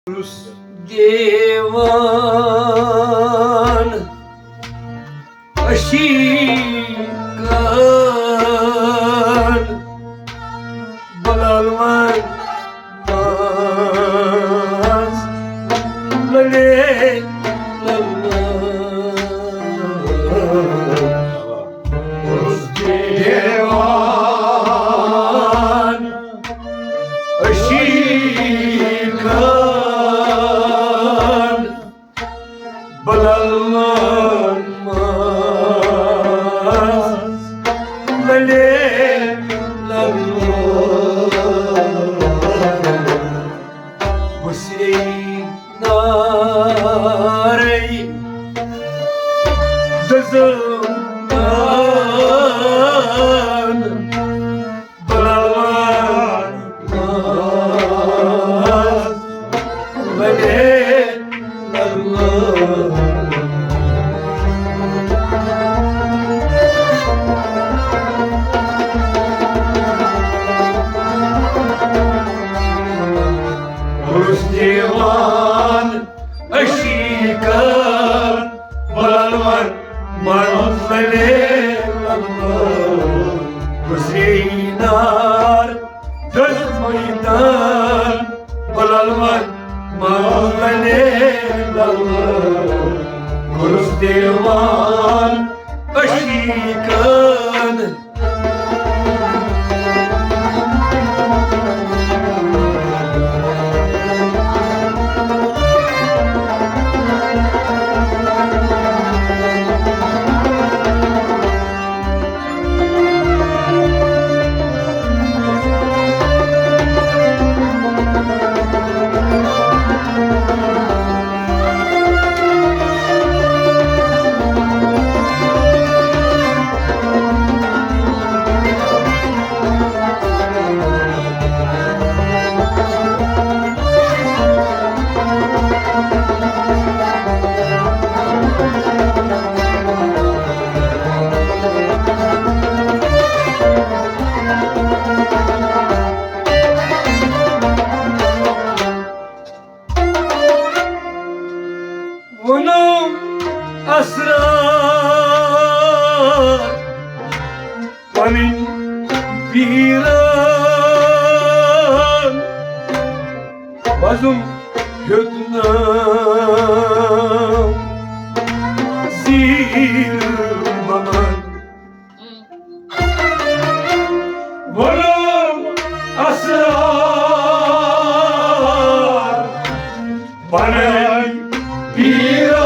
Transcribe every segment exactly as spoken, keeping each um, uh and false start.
دیوان عشیقن بلال وان ماز للے للہ۔ دیوان عشیقن بلال وان ماز للے للہ۔ بُسرے نارے دزان بلال وان ماز للے للہ۔ عرس دیوان عشیقن بلال وان ماز للے للہ۔ گُزرے نار دز میدان بلال وان ماز للے للہ۔ عرس دیوان عشیقن ووٚنُم اسرار پنٕنۍ پیٖرن، وۄزُم ہیوٚتنم زیٖر بمن۔ ووٚنُم اسرار پنٕنۍ پیٖرن،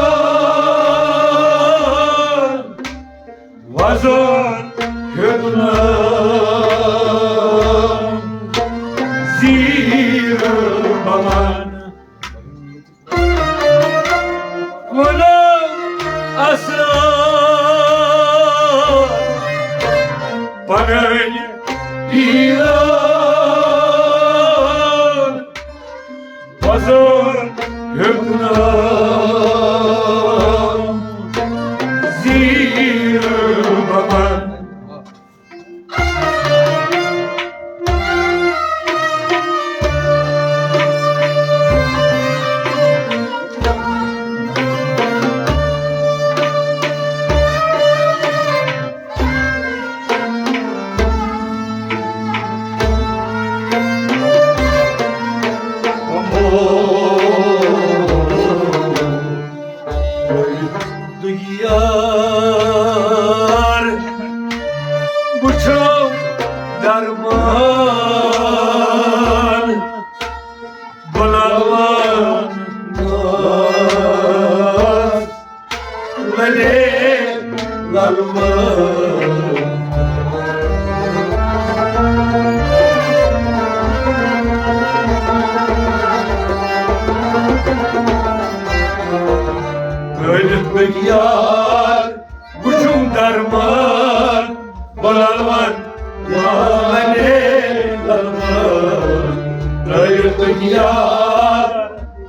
وۄزُم ہیوٚتنم زیٖر بمن۔ ووٚنُم اسرار پنٕنۍ پیٖرن، وۄزُم ہیوٚتنم زیٖر بمن۔ دُگیار وٕچھو درمان بُلاوان للے للمان۔ ترٲوِتھ دُگیار وٕچھُم درمان بُلاوان للے للمان۔ ترٲوِتھ دُگیار،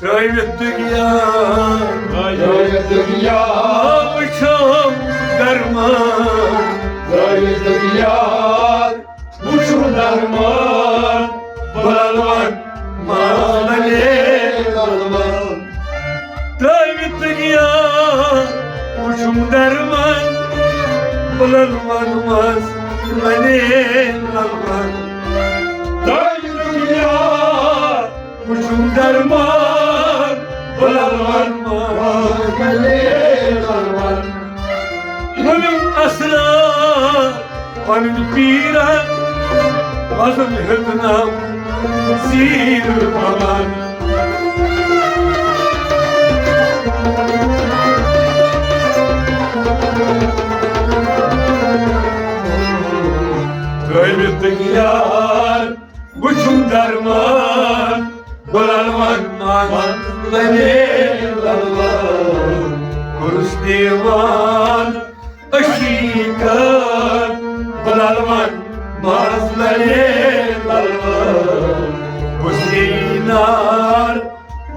ترٲوِتھ دُگیار، ترٲوِتھ دُگیار۔ وٕچھُم درمان، ترٲوِتھ دُگیار۔ وٕچھُم درمان بُلاوان للے للمان۔ درمان بلل ون ماز لنے للوان۔ داج دنیا وچھم درمان بلل ون ماز لنے للوان۔ ونم اسرار پنن پیرن وزن ہیوٚتنم زیٖر بلن۔ ترٲوِتھ دُنیاہن وُچھُم درمان، بلن ون مان لنے للوان۔ کوٚرُس دیوان عشیقن، بلن ون ماز لنے للوان۔ حسینار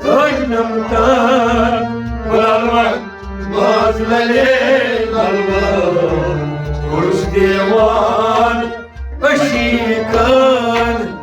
دٲجنم تن، بلن ون ماز لنے للوان۔ کوٚرُس دیوان عشیقن۔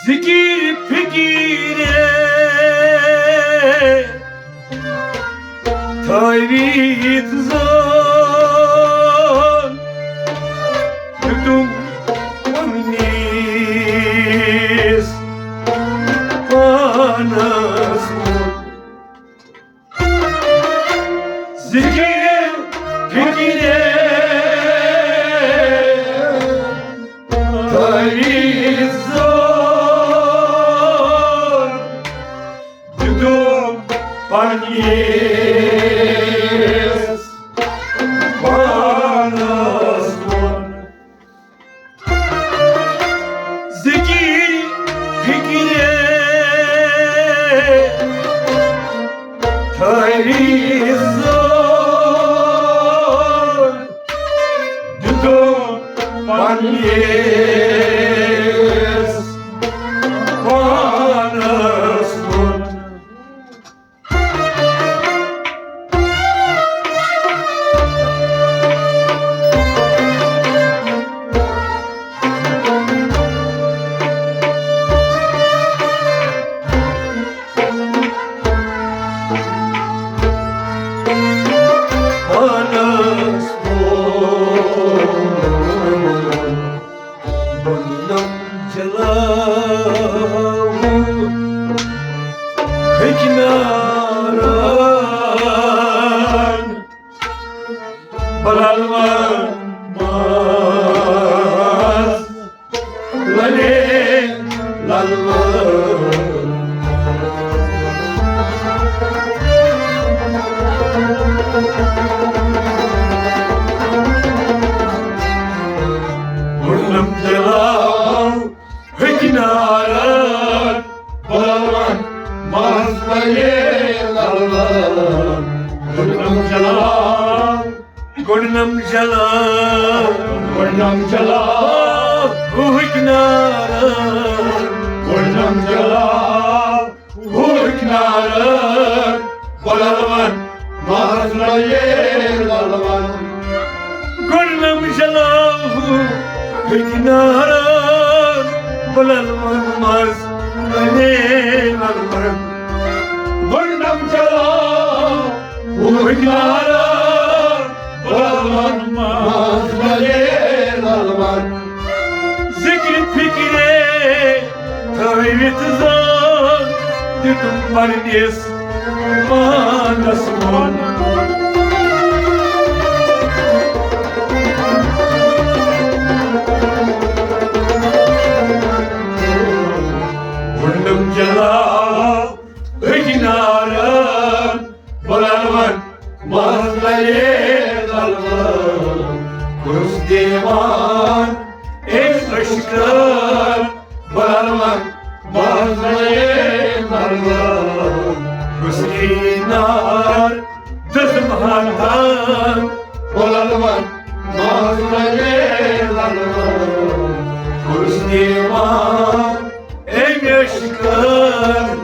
ذکر فکر تھٲوِتھ زان دیُتُم پننِس پانس۔ ذکر فکر تھٲوِتھ زان دیُتُم پننِس پانس کُن۔ ذکر فکر تھٲوِتھ زان دیُتُم پننِس پانس کُن۔ پانس کُن۔ بنم جلاؤ ہیٚکہِ ناران بلل ون ماز لنے للوان۔ بنم جلاؤ ہیٚکہِ ناران بلل ون ماز لنے للوان۔ گۄڈنم جلال۔ گۄڈنم جلال۔ گۄڈنم جلال۔ ہُہ ہیٚکہِ ناران۔ گۄڈنم جلال۔ ہُہ ہیٚکہِ ناران۔ بلل ون ماز لنے للوان۔ گۄڈنم جلال ہُہ ہیٚکہِ ناران۔ بلل ون ماز لنے للوان۔ گۄڈنم جلال ہُہ ہیٚکہِ ناران۔ بلل ون ماز لنے للوان۔ ذکر فکرے تھٲوِتھ زان دیُتُم پننِس پانس کُن۔ گۄڈنم جلال۔ دیوان أمۍ عشقن۔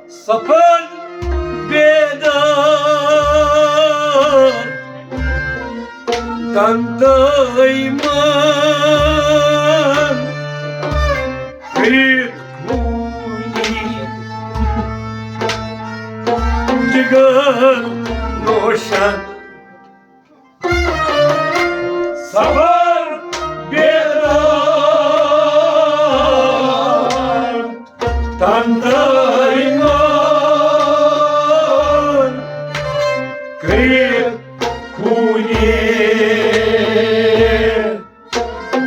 سپد بیدار تندے من، کٔرِتھ خوٗنی جگر روشن۔ سپد بیدار تندے من، کٔرِتھ خوٗنی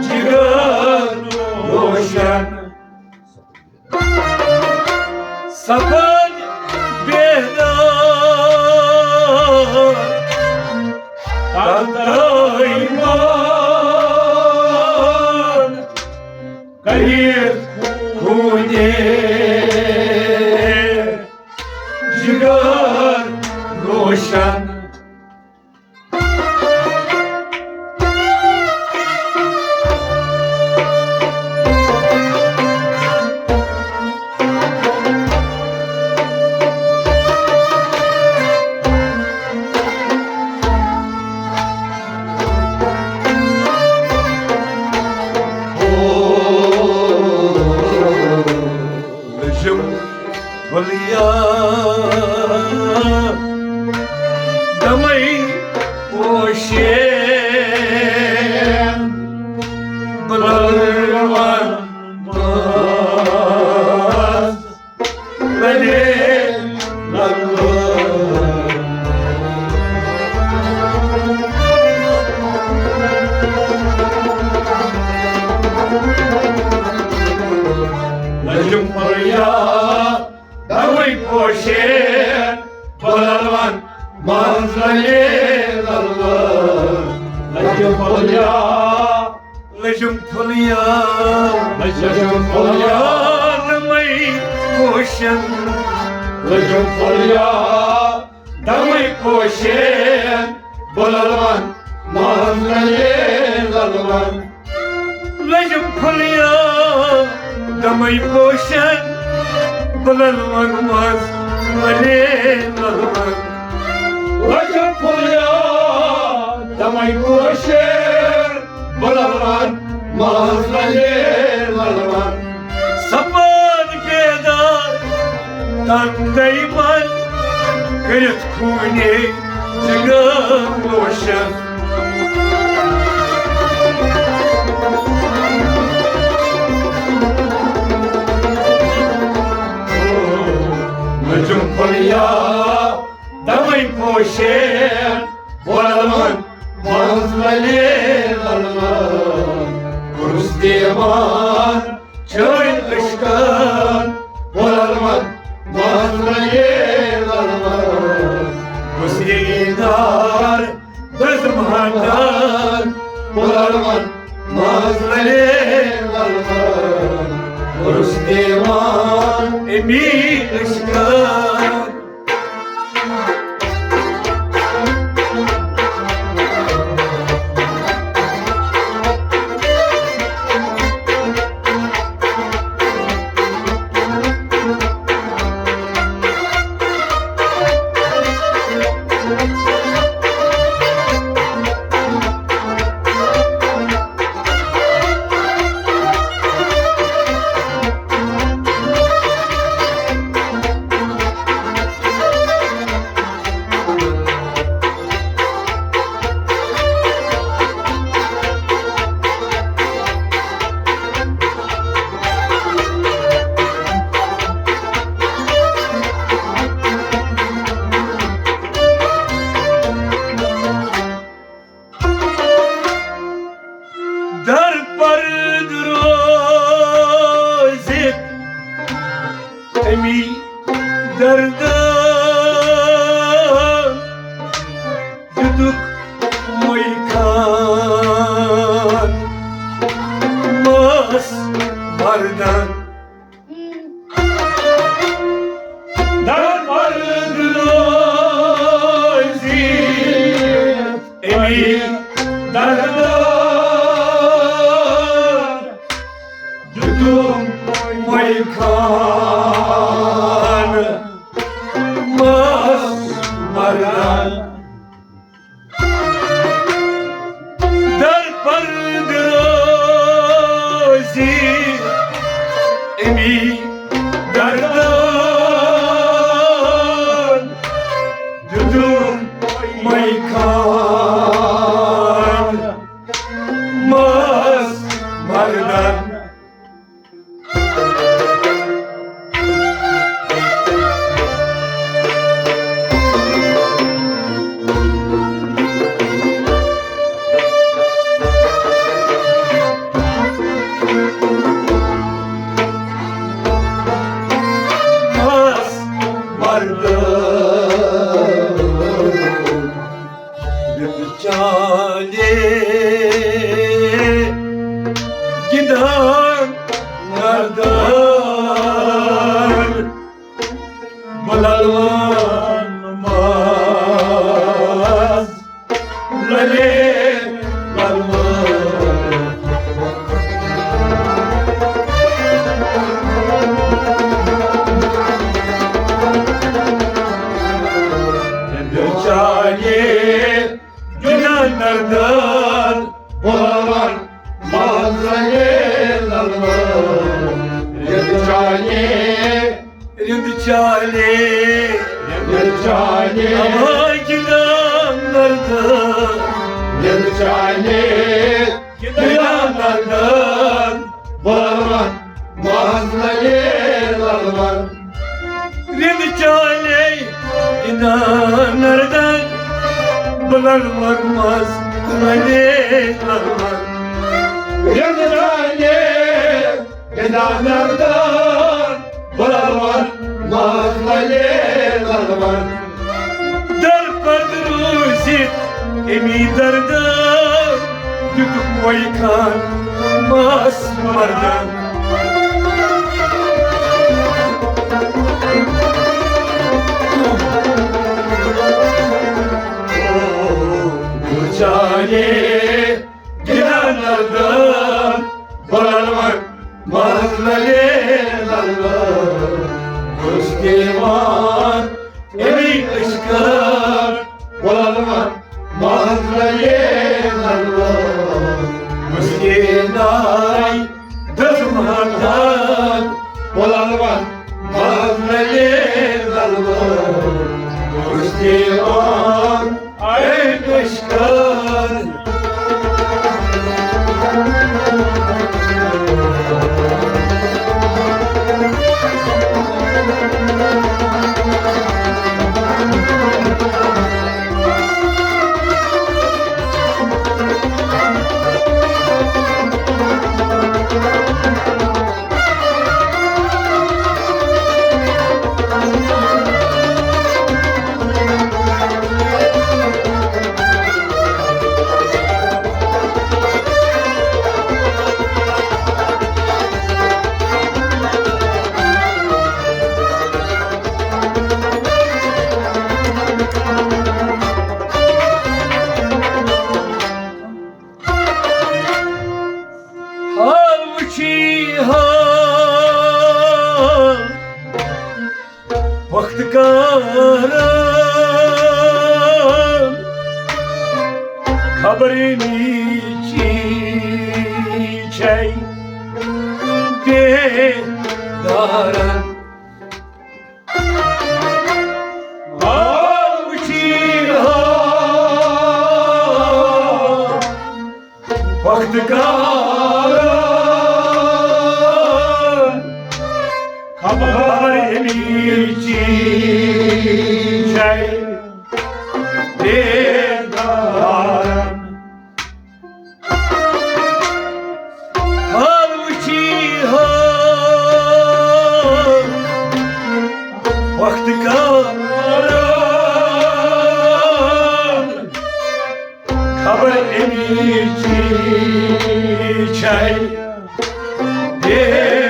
جگر روشن۔ سپد بیدار تندے من، کٔرِتھ خوٗنی جگر روشن۔ لٔجِم پھٔلیا دمے پوشے بلروان ماز بنے لگو۔ لٔجِم پھٔلیا دمے پوشے بلروان ماز بنے لگو۔ لٔجِم پھٔلیا لٔجِم پھٔلیا، لٔجِم پھٔلیا دمے پوشن۔ لٔجِم پھٔلیا دمے پوشن بلروان ماز بنے لگو۔ لٔجِم پھٔلیا دمے پوشن بلروان ماز بنے لگو۔ لٔجِم پھٔلیا دمے پوشن بلروان ماز بنے لگو۔ سپد بیدار تندے من، کٔرِتھ خوٗنی جگر روشن۔ لٔجِم پھٔلیا دمے پوشن بلروان ماز بنے لگو۔ کُس دیوان چھٲنۍ عشقن بلروان ماز بنے لگو۔ کُس دیدار دزم ہنگان بلروان ماز بنے لگو۔ کُس دیوان امی عشقن۔ مردن۔ در پرد روزی امی دردن، دتم مئی خان مس مردن۔ در پرد روزی امی دردن، دتم مئی خان مس مردن۔ مس مردن۔ چانے گِنٛدان نردان، بلالوان ماز للے للوان۔ چانے گِنٛدان نردان، بلالوان ماز للے للوان۔ رِند چانے، رِند چانے، رِند چانے، اما گِنٛدان نردان۔ رِند چانے، گِنٛدان نردان، بلالوان ماز للے للوان۔ رِند چانے گِنٛدان نردان، بلالوان ماز للے للوان۔ رِند چانے گِنٛدان نردان، بلالوان ماز للے للوان۔ در پرد روزِتھ امی دردن، دتم مئی خان مس مردن۔ چانے گِنٛدان نردان، بلالوان ماز للے للوان۔ کُس دیوان امی عشقن، بلالوان ماز للے للوان۔ مسکیناے دزمہان، بلالوان ماز للے للوان۔ کُس دیوان اے عشقن۔ حال وچھی حال وقت کارن، خبر نیچی چھے بیدارن۔ حال وچھی حال وقت کارن، خبر امیچی چھے بیدارن۔ حال وچھی حال وقت کارن، خبر امیچی چھے بیدارن۔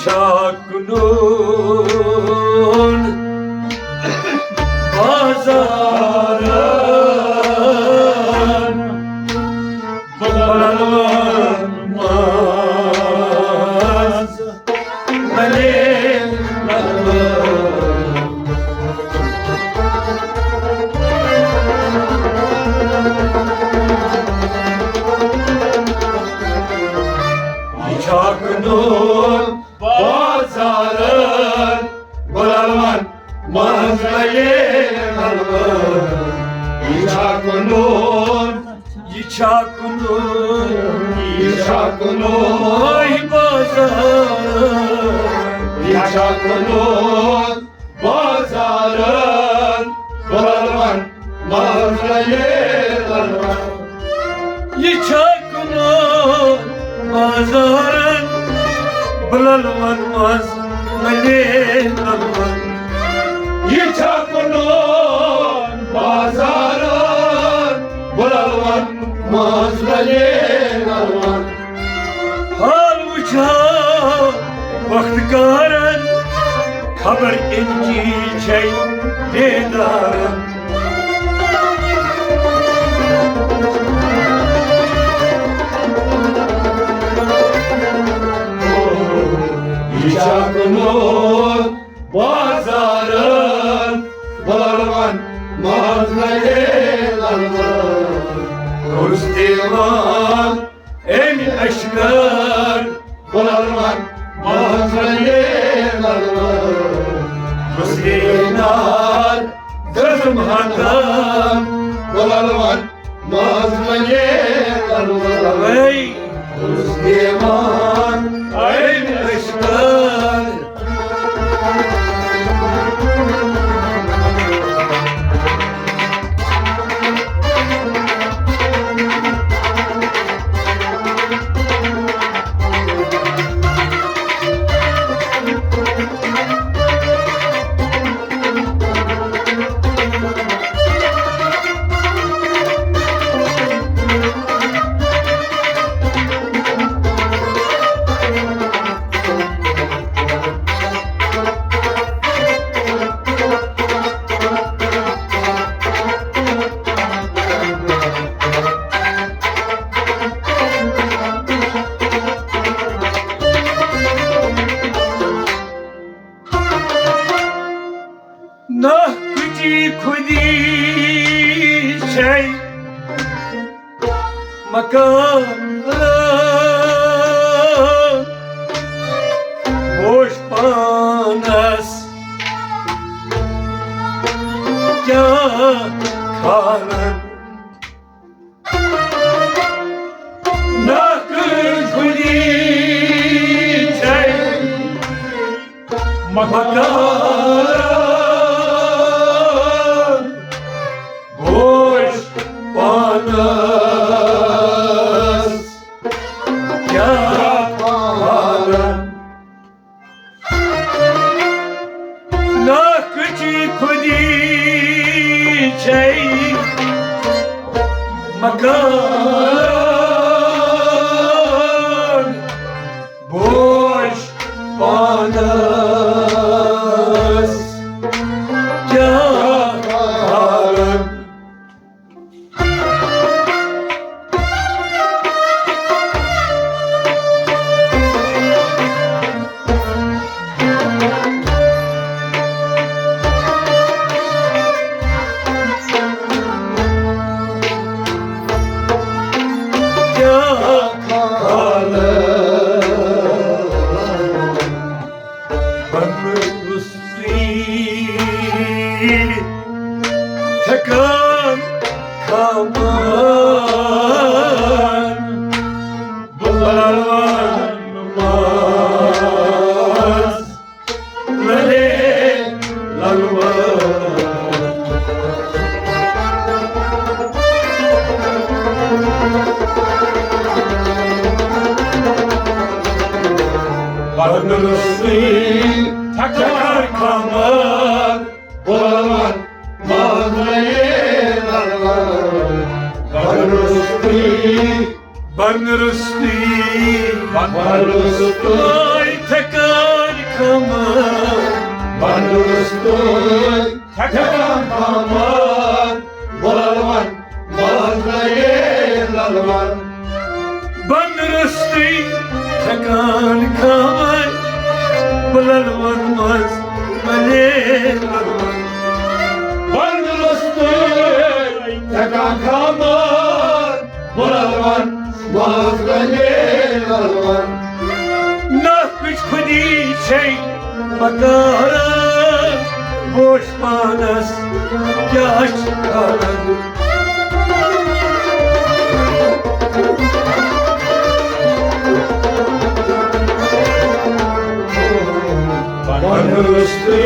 ٹاکنون بازارن بلوان منٛز۔ یہِ چھا کُنُن بازارن بلوان منٛز؟ یہِ چھا کُنُن، یہِ چھا کُنُن، یہِ چھا کُنُن بازار؟ یہِ چھا کُنُن بازارن بلوان منٛز؟ یہِ چھا کُنُن بازارن بلوان منٛز؟ یہِ چھا کُنُن بازارن بلوان منٛز؟ حال وٕچھا وقت کارن، خبر أمچی چھے بیدارن۔ یہِ چھا کُنُن بازارن بلوان منٛز؟ کُس دیوان أمۍ اشکن بلوان منٛز؟ حسینار دزم ہتن بلوان منٛز؟ اے، کُس دیوان أمۍ اشکن؟ ناکچی خودی چھے مکان بوش پانس کیا کھارن۔ ناکچ خودی چھے مکان بوش پانس کیا کھارن۔ ناکچی خودی چھے مکان بوش پانس کیا کھارن۔ کیا کھارن۔ بنُس تیل تھکان کھامن بلوان منٛز۔ للے للوان۔ بنُس تیل تھکان کھامن بلوان منٛز۔ بنُس تیل، بنُس تیل، بنُس تیل۔ آے تھکان تھکان کامار، بلل ون، ماز لگے للون۔ بند رستٕے تھکان کامار، بلل ون، ماز لگے للون۔ بند رستٕے تھکان کامار، بلل ون، ماز لگے للون۔ ناکٕچ خودی چھے بکارا، بوش پانس کیٛاہ چھِ کران؟ پنُن روٚستُے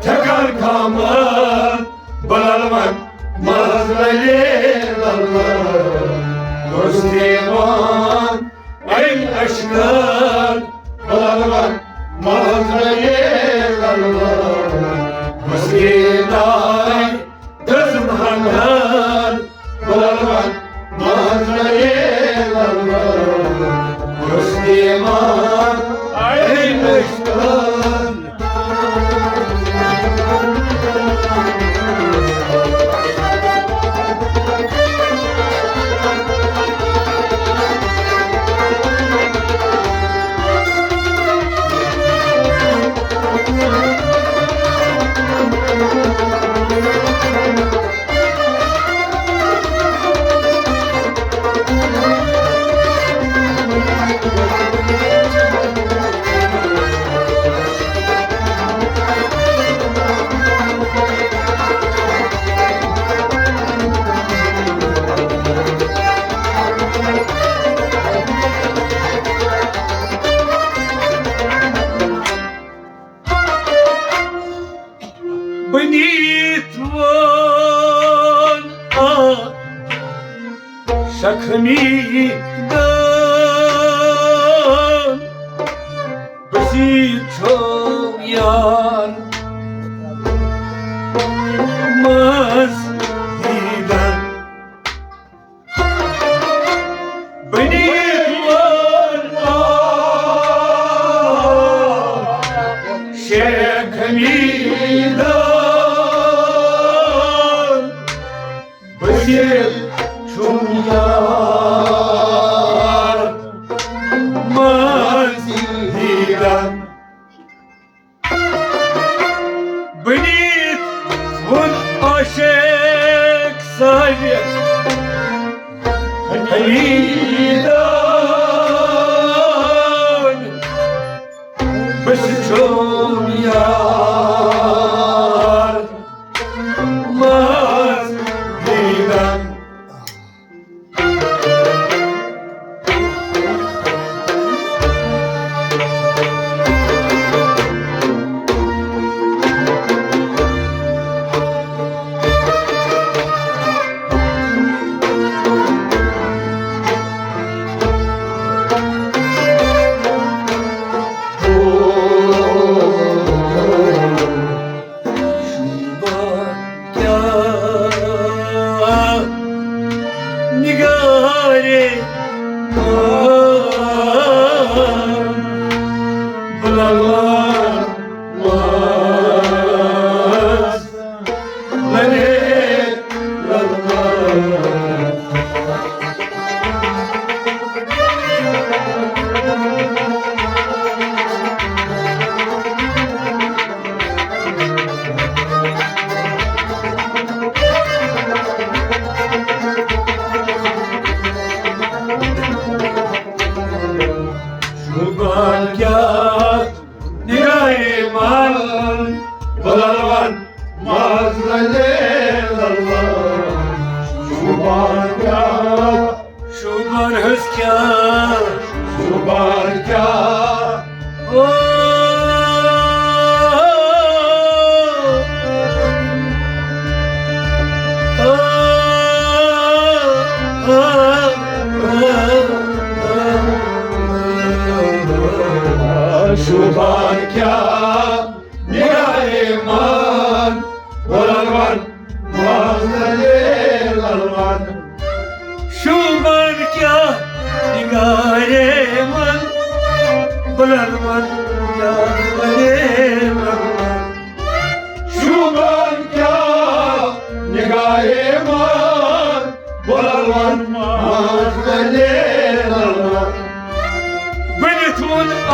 تھکان کامار، بلل ون، ماز للے للون۔ دوست یوان، اے اشکار، بلل ون، ماز للے للون۔ مسکین آے دزم ہنگان، بلل ون، ماز للے للون۔ دوست یوان، اے اشکار۔ بنیت وان آ شخمی دان، بسیت چھو یار ماز دیدن۔ بنیت وان آ شیخ حمیدان، بشیر چھُم یار ماضی دیدن۔ بنیت وُن عاشق صالح حمیدان، بس چھُم یار ماز دیدن۔ شوٗبان کیٛاہ نِگارِ بُلبُل وَنَس لَگے لَلَن۔ شوٗبان کیٛاہ نِگارِ مَن، بُلبُل وَن ماز لَلے لَلَن۔ شوٗبان کیٛاہ، شوٗبان حظ کیٛاہ، شوٗبان کیٛاہ۔ او، او، او، او، او۔ شوٗبان کیٛاہ نِگارِ مَن، بُلبُل وَن ماز لَلے لَلَن۔ شوٗبان کیٛاہ نِگارِ مَن، بُلبُل وَن کیٛاہ لَلے لَلَن۔ شوٗبان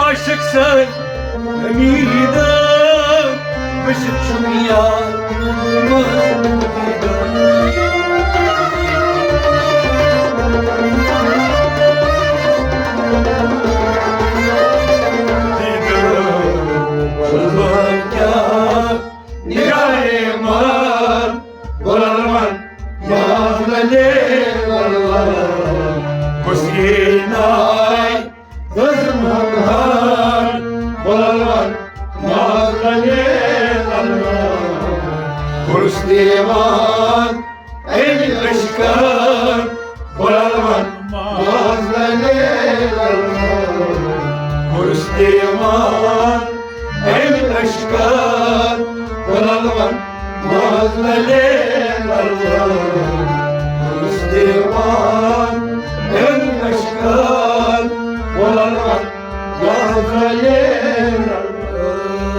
عاشق سٕنٛدۍ حمیٖدٕ، بہٕ چھُس یار نگاہے مان، بلال ون، ماز للے بلال، کُس یی ناے، بزم ہمہان، بلال ون، ماز للے بلال، کُس دیوان، أمۍ لشکر، بلال ون، ماز للے بلال، کُس دیوان، أمۍ لشکر، بلال ون، ماز للے بلال، کُس دیوان، أمۍ لشکر، بلال ون، ماز للے بلال۔